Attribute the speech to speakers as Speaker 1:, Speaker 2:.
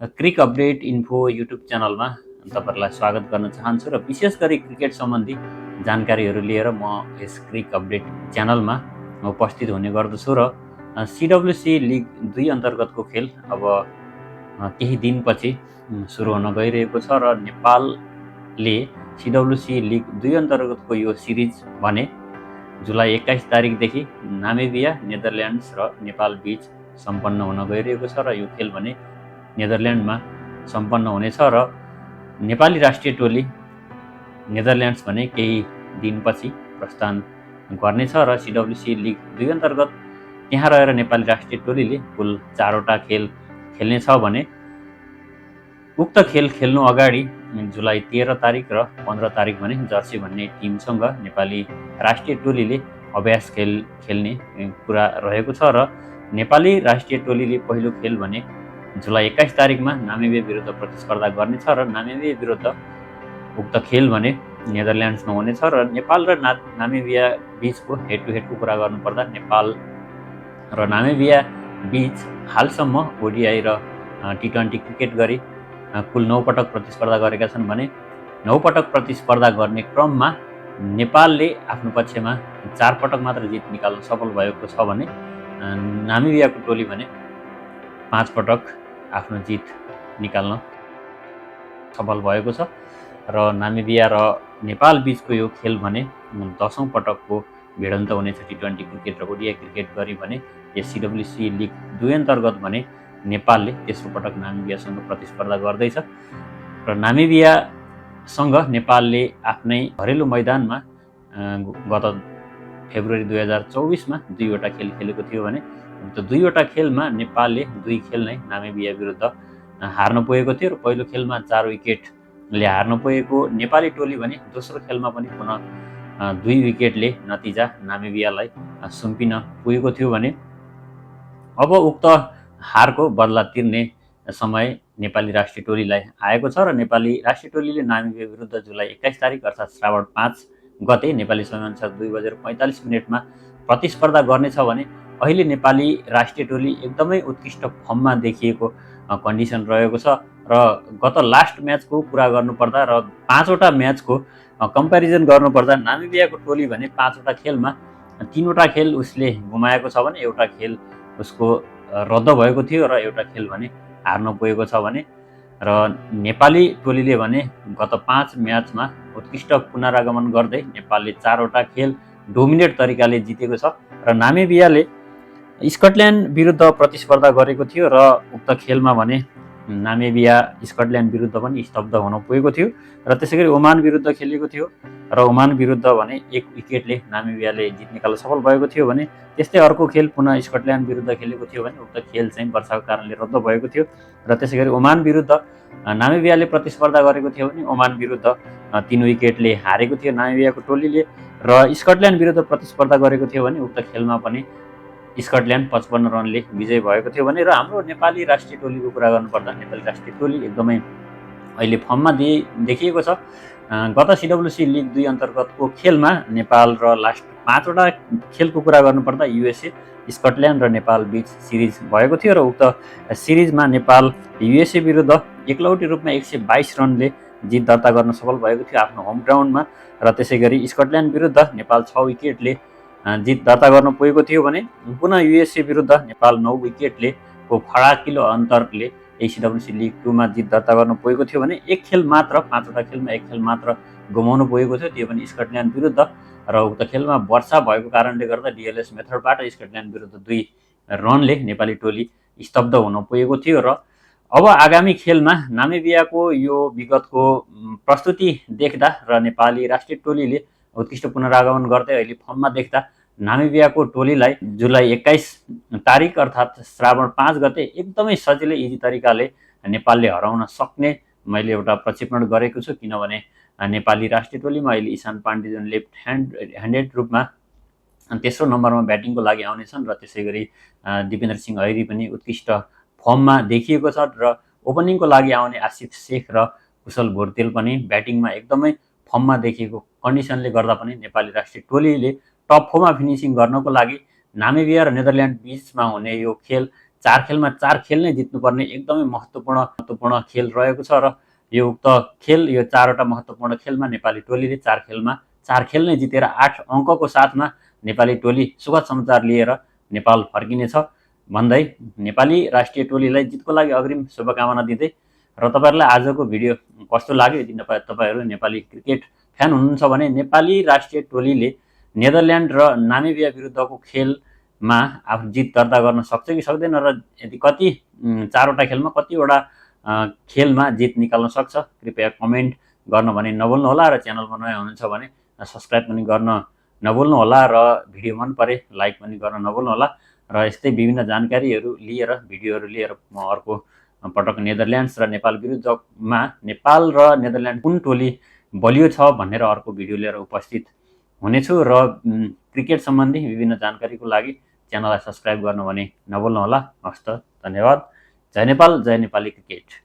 Speaker 1: क्रिक update info YouTube च्यानलमा तपाईहरुलाई स्वागत गर्न चाहन्छु र विशेष गरी क्रिकेट सम्बन्धी जानकारीहरू लिएर म यस क्रिक अपडेट च्यानलमा उपस्थित हुने गर्दछु र सीडब्ल्यूसी लिग 2 अन्तर्गतको खेल अब केही दिनपछि सुरु हुन गइरहेको छ र नेपालले सीडब्ल्यूसी लिग 2 अन्तर्गतको यो सिरिज भने जुलाई 21 तारिकदेखि नामिबिया, नेदरल्यान्ड्स र नेपाल बीच सम्पन्न हुन गइरहेको छ र यो खेल भने नेदरल्यान्डमा सम्पन्न हुनेछ र नेपाली राष्ट्रिय टोली नेदरल्यान्ड्स भने केही दिनपछि प्रस्थान गर्नेछ र सीडब्ल्यूसी लिग 2 अन्तर्गत त्यहाँ रहेर नेपाली राष्ट्रिय टोलीले कुल 4वटा खेल खेल्नेछ भने उक्त खेल खेल्नु अगाडि जुलाई 13 तारिक र 15 तारिक भने जर्सी भन्ने टिमसँग नेपाली राष्ट्रिय टोलीले अभ्यास खेल खेल्ने कुरा रहेको छ र नेपाली राष्ट्रिय टोलीले पहिलो खेल भने जुलाई 21 तारिकमा नामिबिया विरुद्ध प्रतिस्पर्धा गर्नेछ र नामिबिया विरुद्ध उक्त खेल भने नेदरल्यान्ड्समा हुनेछ र नेपाल र नामिबिया बीचको हेड टु हेडको कुरा गर्नुपर्दा नेपाल र नामिबिया बीच हालसम्म ओडिआई र टी20 क्रिकेट गरी कुल 9 पटक प्रतिस्पर्धा गरेका छन् भने 9 पटक प्रतिस्पर्धा गर्ने क्रममा नेपालले आफ्नो पक्षमा 4 पटक मात्र जित निकाल्न सफल भएको छ भने नामिबियाको टोली भने 5 पटक आफ्नो जित निकाल्न सफल भएको छ र नामिबिया र नेपाल बीचको यो खेल भने 10औं पटकको भिडन्त हुनेछ टी20 क्रिकेट र ओडिआई क्रिकेट गरी भने यस सीडब्ल्यूसी लिग 2 अन्तर्गत भने नेपालले तेस्रो पटक नामिबियासँग प्रतिस्पर्धा गर्दैछ र नामिबियासँग नेपालले आफ्नै घरेलु मैदानमा गत फेब्रुअरी 2024 मा 2वटा खेल खेलेको थियो भने त्यो 2वटा खेलमा नेपालले 2 खेल नै नामिबिया विरुद्ध हार्न पुगेको थियो र पहिलो खेलमा 4 विकेटले हार्न पुगेको नेपाली टोली भने दोस्रो खेलमा पनि पुनः 2 विकेटले नतिजा नामिबियालाई सुम्पिन पुगेको थियो भने अब उक्त हारको बदला तिर्ने समय नेपाली राष्ट्रिय टोलीलाई आएको छ र नेपाली राष्ट्रिय टोलीले नामिबिया विरुद्ध जुलाई 21 तारिक अर्थात् श्रावण 5 गते नेपाली समयअनुसार 2:45 मा प्रतिस्पर्धा गर्नेछ भने अहिले नेपाली राष्ट्रिय टोली एकदमै उत्कृष्ट फर्ममा देखिएको कन्डिसन रहेको छ र गत लास्ट म्याचको कुरा गर्नुपर्दा र 5वटा म्याचको कम्पेरिजन गर्नुपर्दा नामिबियाको टोली भने 5वटा खेलमा 3वटा खेल उसले गुमाएको छ भने एउटा खेल उसको रद्द भएको थियो र एउटा खेल भने हार्न पुगेको छ भने र नेपाली टोलीले भने गत 5 म्याचमा उत्कृष्ट पुनरागमन गर्दै नेपालले 4वटा खेल डोमिनेट तरिकाले जितेको छ र नामिबियाले स्कटल्यान्ड विरुद्ध प्रतिस्पर्धा गरेको थियो र उक्त खेलमा भने नामिबिया स्कटल्यान्ड विरुद्ध पनि स्तब्ध हुन पुगेको थियो र त्यसैगरी ओमान विरुद्ध खेलेको थियो र ओमान विरुद्ध भने 1 विकेटले नामिबियाले जित निकाल्न सफल भएको थियो भने त्यस्तै अर्को खेल पुनः स्कटल्यान्ड विरुद्ध खेलेको थियो भने उक्त खेल चाहिँ वर्षाको कारणले रद्द भएको थियो र त्यसैगरी ओमान विरुद्ध नामिबियाले प्रतिस्पर्धा गरेको थियो भने ओमान विरुद्ध 3 विकेटले हारेको थियो नामिबियाको टोलीले र स्कटल्यान्ड विरुद्ध प्रतिस्पर्धा गरेको थियो भने उक्त खेलमा पनि स्कटल्यान्ड 55 रनले विजय भएको थियो भने र हाम्रो नेपाली राष्ट्रिय टोलीको कुरा गर्नुपर्दा नेपाली राष्ट्रिय टोली एकदमै अहिले फर्ममा देखिएको छ। गत सीडब्ल्यूसी लिग 2 अन्तर्गतको खेलमा नेपाल र लास्ट 5वटा खेलको कुरा गर्नुपर्दा युएसए, स्कटल्यान्ड र नेपाल बीच सिरिज भएको थियो र उक्त सिरिजमा नेपाल युएसए विरुद्ध एकलौटी रूपमा 122 रनले जित दर्ता गर्न सफल भएको थियो आफ्नो होम ग्राउन्डमा र त्यसैगरी स्कटल्यान्ड विरुद्ध नेपाल 6 विकेटले जित दर्ता गर्न पुगेको थियो भने पुनः युएसए विरुद्ध नेपाल 9 विकेटले को फराकिलो अन्तरले सीडब्ल्यूसी लिग 2 मा जित दर्ता गर्न पुगेको थियो भने एक खेल मात्र 5वटा खेलमा एक खेल मात्र गुमाउनु पुगेको थियो त्यो पनि स्कटल्यान्ड विरुद्ध र उक्त खेलमा वर्षा भएको कारणले गर्दा डीएलएस मेथडबाट स्कटल्यान्ड विरुद्ध 2 रनले नेपाली टोली स्तब्ध हुन पुगेको थियो र अब आगामी खेलमा नामिबियाको यो विगतको प्रस्तुति देख्दा र नेपाली राष्ट्रिय टोलीले उत्कृष्ट पुनरागमन गर्दै अहिले फर्ममा देख्दा नामिबियाको टोलीलाई जुलाई 21 तारिक अर्थात् श्रावण 5 गते एकदमै सजिलै इजी तरिकाले नेपालले हराउन सक्ने मैले एउटा प्रक्षेपण गरेको छु किनभने नेपाली राष्ट्रिय टोलीमा अहिले ईशान पाण्डे जुन लेफ्ट ह्यान्डेड रूपमा तेस्रो नम्बरमा ब्याटिङको लागि आउनेछन् र त्यसैगरी दिपेन्द्र सिंह ऐरी पनि उत्कृष्ट फर्ममा देखिएको छ र ओपनिङको लागि आउने आसिफ शेख र कुशल भोर्तेल पनि ब्याटिङमा एकदमै फर्ममा देखिएको कन्डिसनले गर्दा पनि नेपाली राष्ट्रिय टोलीले टप 4 मा फिनिसिङ गर्नको लागि नामिबिया र नेदरल्यान्ड बीचमा हुने यो खेल 4 खेलमा 4 खेल नै जित्नुपर्ने एकदमै महत्त्वपूर्ण खेल रहेको छ र यो उक्त खेल यो 4वटा महत्त्वपूर्ण खेलमा नेपाली टोलीले 4 खेलमा 4 खेल नै जितेर 8 अङ्कको साथमा नेपाली टोली सुखद समाचार लिएर नेपाल फर्किनेछ भन्दै नेपाली राष्ट्रिय टोलीलाई जितको लागि अग्रिम शुभकामना दिँदै र तपाईँहरूलाई आजको भिडियो कस्तो लाग्यो यदि तपाईँहरू नेपाली क्रिकेट फ्यान हुनुहुन्छ भने नेपाली राष्ट्रिय टोलीले नेदरल्यान्ड र नामिबिया विरुद्धको खेलमा आफ्नो जित दर्ता गर्न सक्छ कि सक्दैन र यदि कति 4वटा खेलमा कतिवटा खेलमा जित निकाल्न सक्छ कृपया कमेन्ट गर्न भने नभुल्नुहोला र च्यानलमा नयाँ हुनुहुन्छ भने सब्सक्राइब पनि गर्न नभुल्नुहोला र भिडियो मन परे लाइक पनि गर्न नभुल्नुहोला र यस्तै विभिन्न जानकारीहरू लिएर भिडियोहरू लिएर म अर्को पटक नेदरल्यान्ड्स र नेपाल विरुद्धमा नेपाल र नेदरल्यान्ड कुन टोली बलियो छ भनेर अर्को भिडियो लिएर उपस्थित हुनेछु र क्रिकेट सम्बन्धी विभिन्न जानकारीको लागि च्यानललाई सब्सक्राइब गर्नु भने नभुल्नुहोला। हस्त धन्यवाद। जय नेपाल, जय नेपाली क्रिकेट।